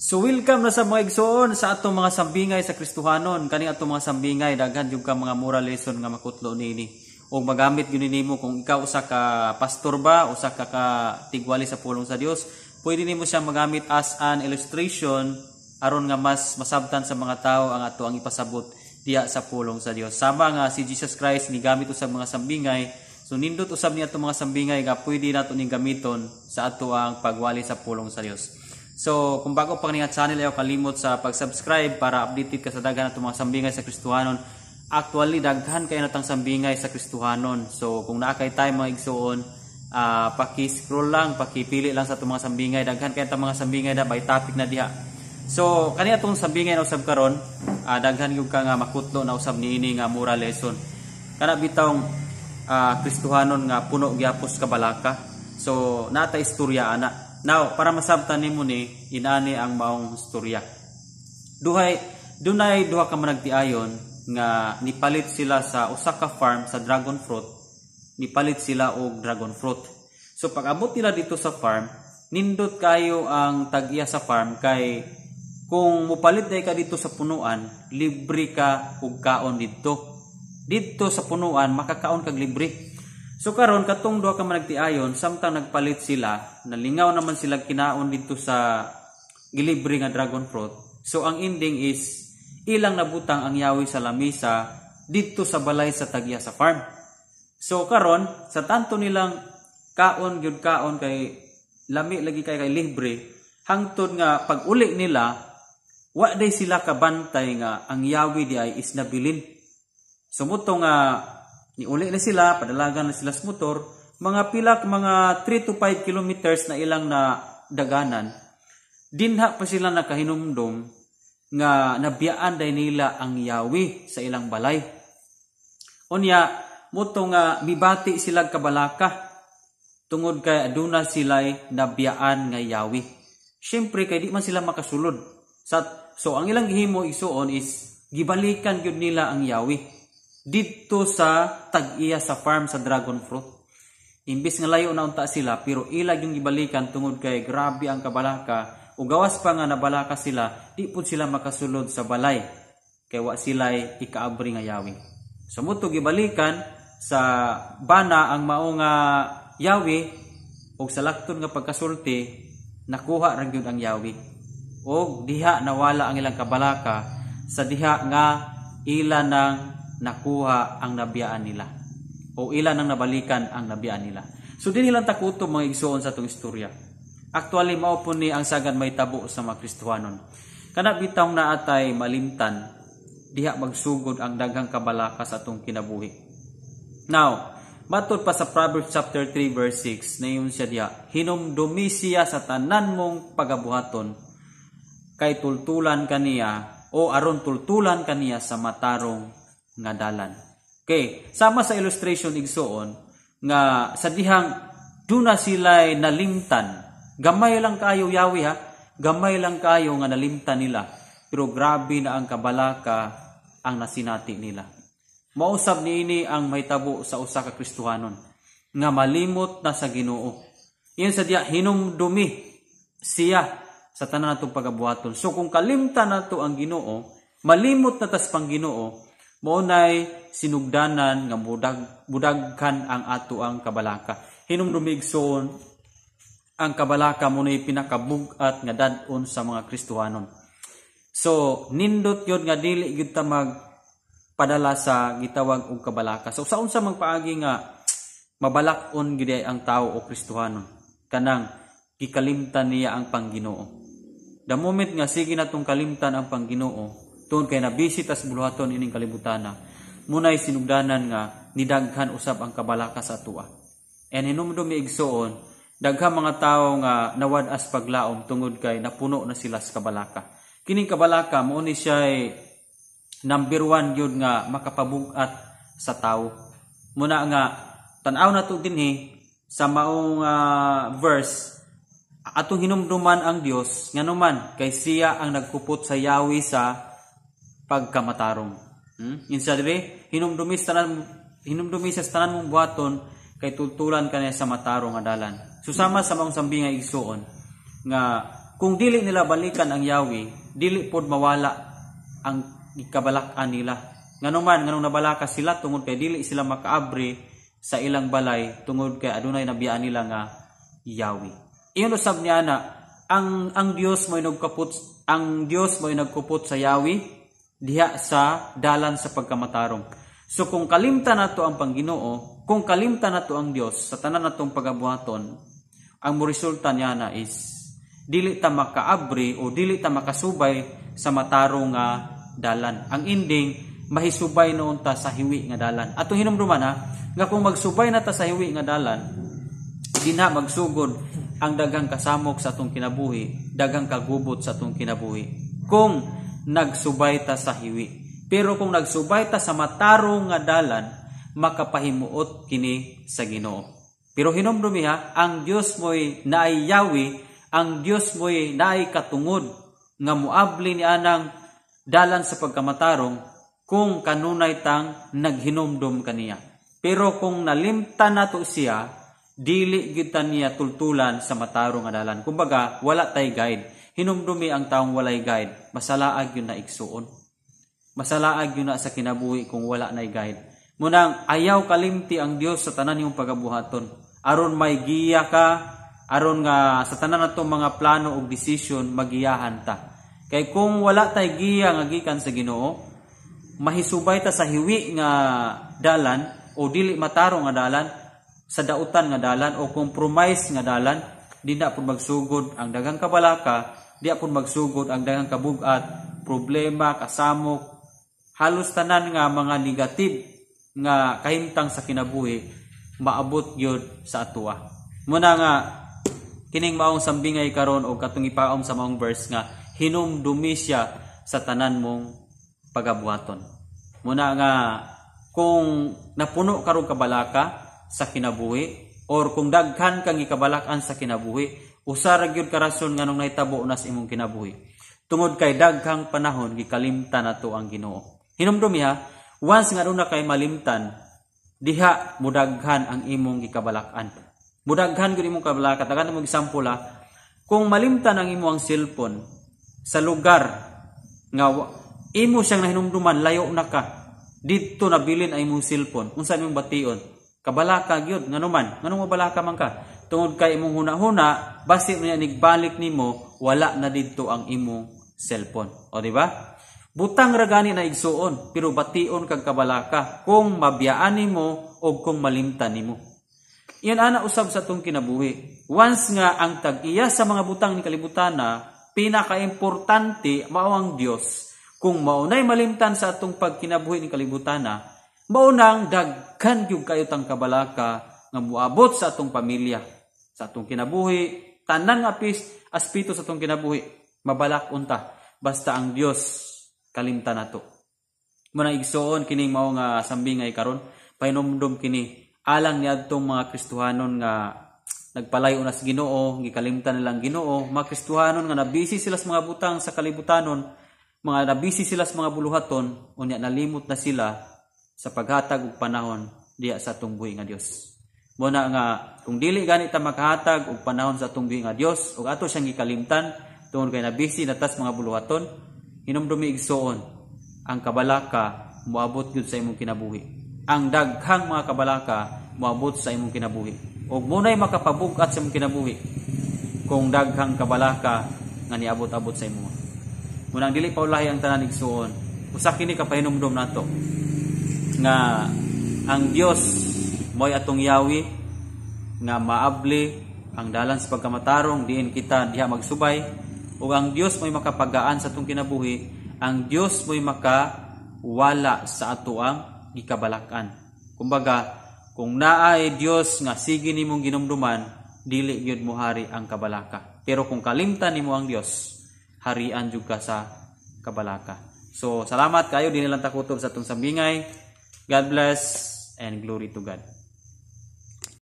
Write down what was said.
So welcome na sa mga igsoon sa atong mga sambingay sa Kristohanon. Kani atong mga sambingay, daghan jud ka mga moral lesson nga makutlo niini. Og magamit gyud nimo kung ikaw usa ka pastor ba, usa ka ka tigwali sa pulong sa Dios, pwede nimo siya magamit as an illustration aron nga mas masabtan sa mga tao ang ato ang ipasabot diya sa pulong sa Dios. Sama nga si Jesus Christ ni gamit usab mga sambingay. So nindot usab niya atong mga sambingay nga pwede nato ning gamiton sa ato ang pagwali sa pulong sa Dios. So, kung bago pa nga channel, ayaw kalimot sa pag-subscribe para updated ka sa daghan atong mga sambingay sa Kristohanon. Actually, daghan kayo natang sambingay sa Kristohanon. So, kung naa kay time, mga igsuon, paki-scroll lang, paki-pili lang sa atong mga sambingay. Daghan kayo atong mga sambingay na by topic na diha. So, kani atong sambingay na usab karon, daghan gyud ka nga makutlo na usab niini nga moral lesson. Kana bitawng Kristohanon nga puno gyapos kabalaka. So, nata istorya ana. Now, para masabtan nimo ni, inani ang maong istorya. Dunay duha ka managtiayon nga nipalit sila sa usa ka farm sa dragon fruit. Nipalit sila og dragon fruit. So pag abot nila dito sa farm, nindot kayo ang tag-iya sa farm kay kung mupalit day ka dito sa punuan, libre ka og kaon didto. Didto sa punuan makakaon kag libre. So karon, katong duha ka managtiayon, samtang nagpalit sila, nalingaw naman sila kinaon didto sa gilibre nga dragon fruit. So ang ending is ilang nabutang ang yawi sa lamisa didto sa balay sa tagya sa farm. So karon, sa tanto nilang kaon gyud kaon kay lami lagi kay kay libre, hangtod nga pag uli nila, wa day sila kabantay nga ang yawi di ay is nabilin. So muto nga niuli na sila, padalagan na sila sa motor, mga pilak mga 3 to 5 kilometers na ilang na daganan, dinha pa sila nakahinumdum nga nabiyaan day nila ang yawi sa ilang balay. Unya, muto nga mibati sila kabalaka tungod kay aduna sila'y nabiyaan nga yawi. Siyempre kay di man sila makasulod. So ang ilang gihimo, igsuon, is gibalikan gyud nila ang yawi didto sa tag-iya sa farm sa dragon fruit. Imbis nga layo na unta sila, pero ila yung gibalikan tungod kay grabe ang kabalaka o gawas pa nga nabalaka sila, di pud sila makasulod sa balay kay wa sila'y ikaabri nga yawi. So muto gibalikan sa bana ang mao nga yawi og sa lakton nga pagkasulti, nakuha ra gyud ang yawi. Og diha nawala ang ilang kabalaka sa diha nga ila nang nakuha ang nabiyaan nila o ila nang nabalikan ang nabiyaan nila. So dinhi lang takutob, mga igsuon, sa atong istorya. Actually, mao po ni ang sagad may tabo sa mga Kristohanon. Kana bitawng naatay malimtan, diha magsugod ang daghang kabalaka sa atong kinabuhi. Now, matod pa sa Proverbs chapter 3 verse 6, nayon siya diha, "Hinumdumi siya sa tanan mong pagabuhaton kay tultulan kaniya o aron tultulan kaniya sa matarong nga dalan." Okay, sama sa illustration, igsuon, nga sa dihang duna sila'y nalimtan. Gamay lang kayo yawi ha, gamay lang kayo nga nalimtan nila. Pero grabe na ang kabalaka ang nasinati nila. Mausab niini ang mahitabo sa usa ka Kristohanon nga malimot na sa Ginoo. Iyon sa diya, "Hinumdumi siya sa tanan natong pagabuhaton." So kung kalimtan nato ang Ginoo, malimot na tas pang Ginoo, mao nay sinugdanan nga budagkan ang ato ang kabalaka. Hinumdumi, igsoon, ang kabalaka mo nay pinakabug-at nga dad-on sa mga Kristohanon. So nindot yun nga dili gyud ta mag padala sa gitawag og kabalaka. So sa unsa mang paagi nga mabalak-on gyud ang tao o Kristohanon? Kanang gikalimtan niya ang Pangginoo. The moment nga sige natong kalimtan ang Pangginoo, tungod kay nabisi tas buluhaton ining kalibutana, munay sinugdanan nga nidaghan usab ang kabalaka sa atoa. And hinumdum, igsuon, daghang mga tawo nga nawad-as paglaom tungod kay napuno na sila sa kabalaka. Kining kabalaka mao ni siya number one gyud nga makapabug-at sa tawo. Muna nga tan-aw na to dinhi sa maong verse, atong hinumduman ang Dios, nganuman kay siya ang nagkupot sa yawi sa pagkamatarong. Insa dire, hinumdumi sa tanan mong buhaton kay tultulan ka niya sa matarong nga dalan. Susama sa maong sambingay, igsuon, nga kung dili nila balikan ang yawi, dili pod mawala ang gikabalak-an nila. Ngano man, nganong nabalaka sila? Tungod kay dili sila makaabri sa ilang balay tungod kay adunay nabiyaan nila nga yawi. Ingon usab niya na ang Dios mo'y nagkaput, ang Dios mo'y nagkupot sa yawi diha sa dalan sa pagkamatarong. So kung kalimtan nato ang Pangginoo, kung kalimtan nato ang Dios sa tanan natong pagabuhaton, ang moresulta niya na is dili ta makaabri o dili ta makasubay sa matarong nga dalan. Ang ending, mahisubay noon ta sa hiwi nga dalan. Atong hinumduman ha, nga kung magsubay na ta sa hiwi nga dalan, dinha magsugod ang daghang kasamok sa atong kinabuhi, daghang kagubot sa atong kinabuhi. Kung nagsubay ta sa hiwi. Pero kung nagsubay ta sa matarong nga dalan, makapahimuot kini sa Ginoo. Pero hinumdumi ha, ang Dios mo'y naay yawi, ang Dios mo'y naay katungod nga muabli ni anang dalan sa pagkamatarong kung kanunay tang naghinumdum kaniya. Pero kung nalimtan nato siya, dili gyud ta niya tultulan sa matarong nga dalan. Kumbaga, wala tay guide. Hinumdumi ang taong walay guide, masalaag gyud na, igsuon. Masalaag gyud na sa kinabuhi kung wala nay guide. Munang ayaw kalimti ang Dios sa tanan nimong pagabuhaton. Aron may giya ka, aron nga sa tanan natong mga plano ug desisyon magiyahan ta. Kay kung wala tay giya nga gikan sa Ginoo, mahisubay ta sa hiwi nga dalan o dili matarong nga dalan, sa dautan nga dalan o compromise nga dalan, di na pud magsugod ang daghang kabalaka, di pud magsugod ang daghang kabugat, problema, kasamok, halos tanan nga mga negative nga kahimtang sa kinabuhi maabot gyud sa atoa. Muna nga kining maong sambingay karon og katong ipaom sa maong verse nga hinumdumi siya sa tanan mong pagabuhaton. Muna nga kung napuno karong kabalaka sa kinabuhi or kung daghan kang gikabalak-an sa kinabuhi, usa ra gyud ka rason nganong nahitabo na sa imong kinabuhi. Tungod kay daghang panahon gikalimtan nato ang Ginoo. Hinumdumi ha, once nga aduna kay malimtan, diha mudaghan ang imong gikabalak-an. Mudaghan gyud imong kabalaka. Tagaan mo example ha, kung malimtan ang imong cellphone sa lugar nga imo siyang nahinumduman, layo na ka, didto nabilin ang imong cellphone, unsa imong bation? Kabalaka gyud. Ngano man? Nganong mabalaka man ka? Tungod kay imong huna-huna, basi niya nigbalik nimo, wala na didto ang imong cellphone. O di ba? Butang ra gani na, igsuon, pero bation kag kabalaka kung mabiyaan nimo o kung malimtan nimo. Iyan ana usab sa atong kinabuhi. Once nga ang tag-iya sa mga butang ni kalibutan na pinakaimportante mao ang Dios, kung maunay malimtan sa atong pagkinabuhi ni kalibutan na, mao nang daghan gyud kayo tang kabalaka nga moabot sa atong pamilya, sa atong kinabuhi, tanan nga aspeto sa atong kinabuhi, mabalak unta basta ang Dios kalimtan nato. Muna, igsuon, kining mao nga sambingay karon, pahinumdum kini alang niadtong mga Kristohanon nga nagpalayo na sa Ginoo, gikalimtan nilang Ginoo, mga Kristohanon nga nabisi sila sa mga butang sa kalibutanon, mga nabisi sila sa mga buluhaton, unya nalimot na sila sa paghatag og panahon diya sa atong buhi nga Dios. Muna nga kung dili gani ta makahatag og panahon sa atong buhi nga Dios ug ato siyang gikalimtan tungod kay nabisi na tas mga buluhaton, hinumdumi, igsuon, ang kabalaka moabot gyud sa imong kinabuhi. Ang daghang mga kabalaka moabot sa imong kinabuhi. Ug munay makapabug-at sa imong kinabuhi kung daghang kabalaka nga niabot-abot sa imo. Munang dili paulahi ang tanan, igsuon. Usa kini ka pahinumdom nato nga ang Dios mo'y atong yawi nga maabli ang dalan sa pagkamatarong diin kita diha magsubay, ug ang Dios mo'y makapagaan sa atong kinabuhi, ang Dios mo'y makawala sa atoang gikabalak-an. Kumbaga, kung naay Dios nga sige nimong ginumduman, dili gyud mohari ang kabalaka. Pero kung kalimtan nimo ang Dios, harian jud ka sa kabalaka. So, salamat kayo, dinhi lang ta kutob sa atong sambingay. God bless and glory to God.